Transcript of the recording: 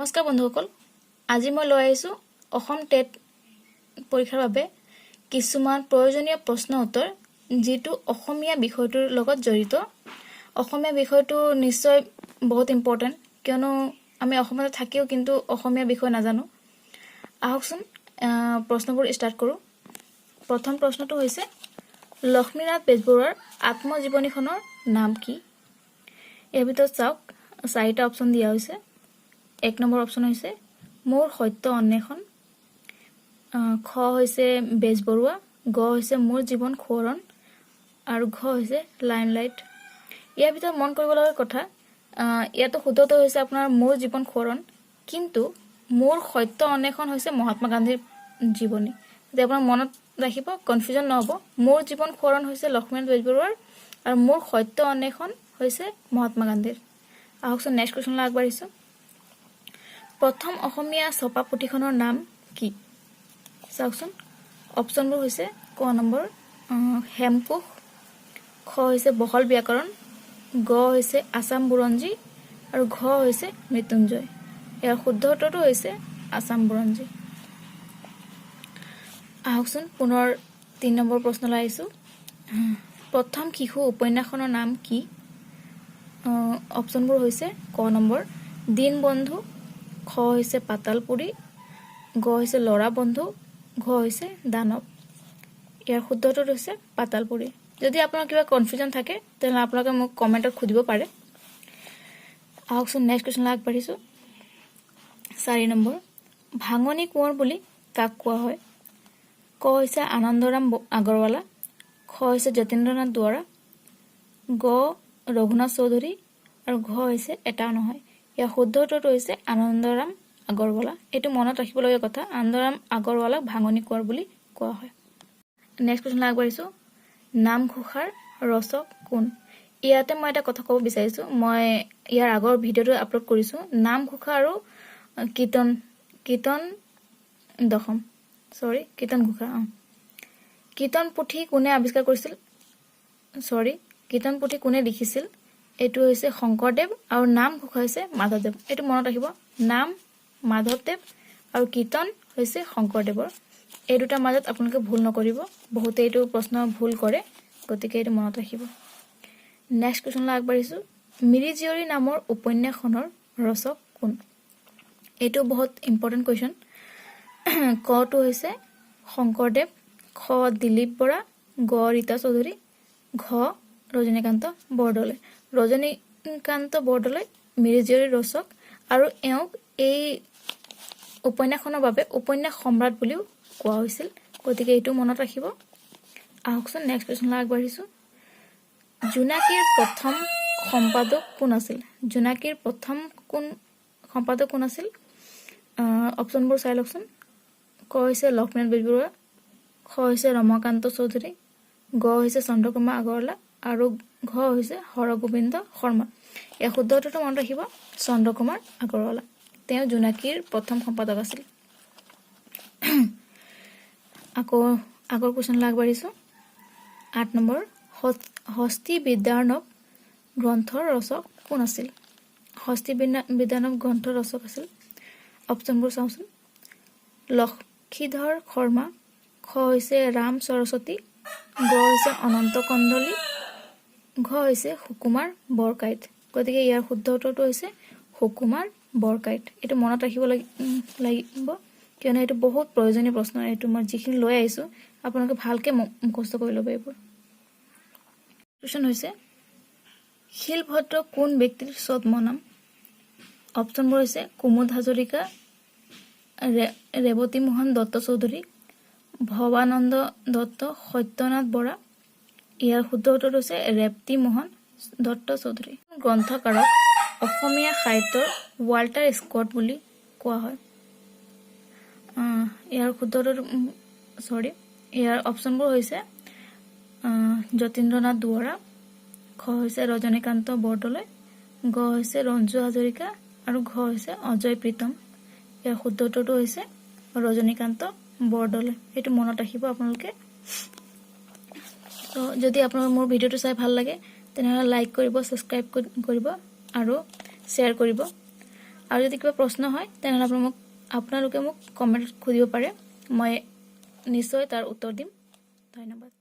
নমস্কাৰ বন্ধুসকল, আজি মই লৈ আহিছোঁ অসম টেট পৰীক্ষাৰ বাবে কিছুমান প্ৰয়োজনীয় প্ৰশ্ন উত্তৰ, যিটো অসমীয়া বিষয়টোৰ লগত জড়িত। অসমীয়া বিষয়টো নিশ্চয় বহুত ইম্পৰ্টেণ্ট, কিয়নো আমি অসমতে থাকিও কিন্তু অসমীয়া বিষয় নাজানো। আহকচোন, প্ৰশ্নবোৰ ষ্টাৰ্ট কৰোঁ। প্ৰথম প্ৰশ্নটো হৈছে, লক্ষ্মীনাথ বেজবৰুৱাৰ আত্মজীৱনীখনৰ নাম কি? ইয়াৰ ভিতৰত চাওক, চাৰিটা অপশ্যন দিয়া হৈছে। এক নম্বৰ অপশ্যন হৈছে মোৰ সত্য অন্বেষণ, খ হৈছে বেজবৰুৱা, গ হৈছে মোৰ জীৱন সোঁৱৰণ আৰু ঘ হৈছে লাইমলাইট। ইয়াৰ ভিতৰত মন কৰিব লগা কথা, ইয়াতো শুদ্ধটো হৈছে আপোনাৰ মোৰ জীৱন সোঁৱৰণ, কিন্তু মোৰ সত্য অন্বেষণ হৈছে মহাত্মা গান্ধীৰ জীৱনী। গতিকে আপোনাৰ মনত ৰাখিব, কনফিউজন নহ'ব। মোৰ জীৱন সোঁৱৰণ হৈছে লক্ষ্মীনাথ বেজবৰুৱাৰ আৰু মোৰ সত্য অন্বেষণ হৈছে মহাত্মা গান্ধীৰ। আহকচোন, নেক্সট কুৱেশ্যনলৈ আগবাঢ়িছোঁ। প্ৰথম অসমীয়া ছপা পুথিখনৰ নাম কি? চাওকচোন, অপশ্যনবোৰ হৈছে ক নম্বৰ হেমকোষ, খ হৈছে বহল ব্যাকৰণ, গ হৈছে আছাম বুৰঞ্জী আৰু ঘ হৈছে মৃত্যুঞ্জয়। ইয়াৰ শুদ্ধ উত্তৰটো হৈছে আছাম বুৰঞ্জী। আহকচোন, পুনৰ 3 নম্বৰ প্ৰশ্নলৈ আহিছোঁ। প্ৰথম শিশু উপন্যাসখনৰ নাম কি? অপশ্যনবোৰ হৈছে ক নম্বৰ দীনবন্ধু, খ হৈছে পাতালপুৰী, গ হৈছে ল'ৰা বন্ধু, ঘ হৈছে দানৱ। ইয়াৰ শুদ্ধ উত্তৰটো হৈছে পাতালপুৰী। যদি আপোনাৰ কিবা কনফিউজন থাকে, তেনেহ'লে আপোনালোকে মোক কমেণ্টত সুধিব পাৰে। আহকচোন, নেক্সট কুৱেশ্যনলৈ আগবাঢ়িছোঁ। 4 নম্বৰ, ভাঙনি কোঁৱৰ বুলি কাক কোৱা হয়? ক হৈছে আনন্দৰাম আগৰৱালা, খ হৈছে যতীন্দ্ৰনাথ দুৱৰা, গ ৰঘুনাথ চৌধুৰী আৰু ঘ হৈছে এটাও নহয়। ইয়াৰ শুদ্ধ উত্তৰটো হৈছে আনন্দৰাম আগৰৱালা। এইটো মনত ৰাখিবলগীয়া কথা, আনন্দৰাম আগৰৱালাক ভাঙনি কোঁৱৰ বুলি কোৱা হয়। নেক্সট কুৱেশ্যনলৈ আগবাঢ়িছোঁ। নামঘোষাৰ ৰচক কোন? ইয়াতে মই এটা কথা ক'ব বিচাৰিছোঁ। মই ইয়াৰ আগৰ ভিডিঅ'টো আপলোড কৰিছোঁ, নামঘোষা আৰু কীৰ্তন কীৰ্তন দশম, চৰি, কীৰ্তন ঘোষা। অঁ, কীৰ্তন পুথি কোনে আৱিষ্কাৰ কৰিছিল, চৰি, কীৰ্তন পুথি কোনে লিখিছিল? এইটো হৈছে শংকৰদেৱ আৰু নামঘোষা হৈছে মাধৱদেৱ। এইটো মনত ৰাখিব, নাম মাধৱদেৱ আৰু কীৰ্তন হৈছে শংকৰদেৱৰ। এই দুটাৰ মাজত আপোনালোকে ভুল নকৰিব। বহুতে এইটো প্ৰশ্ন ভুল কৰে, গতিকে এইটো মনত ৰাখিব। নেক্সট কুৱেশ্যনলৈ আগবাঢ়িছোঁ। মিৰি জীয়ৰী নামৰ উপন্যাসখনৰ ৰচক কোন? এইটো বহুত ইম্পৰ্টেণ্ট কুৱেশ্যন। কটো হৈছে শংকৰদেৱ, খ দিলীপ বৰা, গ ৰীতা চৌধুৰী, ঘ ৰজনীকান্ত বৰদলৈ। ৰজনীকান্ত বৰদলৈ মিৰি জীয়ৰীৰ ৰচক আৰু এওঁক এই উপন্যাসখনৰ বাবে উপন্যাস সম্ৰাট বুলিও কোৱা হৈছিল। গতিকে এইটো মনত ৰাখিব। আহকচোন, নেক্সট কুৱেশ্যনলৈ আগবাঢ়িছোঁ। জোনাকীৰ প্ৰথম সম্পাদক কোন আছিল? জোনাকীৰ প্ৰথম সম্পাদক কোন আছিল? অপশ্যনবোৰ চাই লওকচোন। ক হৈছে লক্ষ্মীনাথ বেজবৰুৱা, খ হৈছে ৰমাকান্ত চৌধুৰী, গ হৈছে চন্দ্ৰকুমাৰ আগৰৱালা আৰু ঘ হৈছে হৰগোবিন্দ শৰ্মা। ইয়াৰ শুদ্ধ উত্তৰটো মনত ৰাখিব, চন্দ্ৰকুমাৰ আগৰৱালা। তেওঁ জোনাকীৰ প্ৰথম সম্পাদক আছিল। আকৌ আগৰ কুৱেশ্যনলৈ আগবাঢ়িছোঁ। 8 নম্বৰ, হস্তি বিদ্যাৰ্ণৱ গ্ৰন্থৰ ৰচক কোন আছিল? হস্তি বিদ্যাৰ্ণৱ গ্ৰন্থৰ ৰচক আছিল, অপশ্যনবোৰ চাওঁচোন, লক্ষীধৰ শৰ্মা, খ হৈছে ৰাম সৰস্বতী, গ হৈছে অনন্ত কন্দলী, ঘ হৈছে সুকুমাৰ বৰকাইত। গতিকে ইয়াৰ শুদ্ধ উত্তৰটো হৈছে সুকুমাৰ বৰকাইত। এইটো মনত ৰাখিব লাগিব, কিয়নো এইটো বহুত প্ৰয়োজনীয় প্ৰশ্ন। এইটো মই যিখিনি লৈ আহিছোঁ, আপোনালোকে ভালকৈ মুখস্থ কৰি ল'ব এইবোৰ। কুৱেশ্যন হৈছে, শিলভদ্ৰ কোন ব্যক্তিৰ ছদ্মনাম? অপশ্যনবোৰ হৈছে কুমুদ হাজৰিকা, ৰেৱতী মোহন দত্ত চৌধুৰী, ভৱানন্দ দত্ত, সত্যনাথ বৰা। ইয়াৰ শুদ্ধ উত্তৰটো হৈছে ৰেৱতী মোহন দত্ত চৌধুৰী। গ্ৰন্থকাৰক অসমীয়া সাহিত্যৰ ৱাল্টাৰ স্কট বুলি কোৱা হয়? ইয়াৰ শুদ্ধ উত্তৰটো, চৰি, ইয়াৰ অপশ্যনবোৰ হৈছে যতীন্দ্ৰনাথ দুৱৰা, খ হৈছে ৰজনীকান্ত বৰদলৈ, গ হৈছে ৰঞ্জু হাজৰিকা আৰু ঘ হৈছে অজয় প্ৰীতম। ইয়াৰ শুদ্ধ উত্তৰটো হৈছে ৰজনীকান্ত বৰদলৈ। এইটো মনত ৰাখিব আপোনালোকে। তো যদি আপোনালোকৰ মোৰ ভিডিঅ'টো চাই ভাল লাগে, তেনেহ'লে লাইক কৰিব, ছাবস্ক্ৰাইব কৰিব আৰু শ্বেয়াৰ কৰিব। আৰু যদি কিবা প্ৰশ্ন হয়, তেনেহ'লে আপোনালোকে মোক কমেণ্টত সুধিব পাৰে। মই নিশ্চয় তাৰ উত্তৰ দিম। ধন্যবাদ।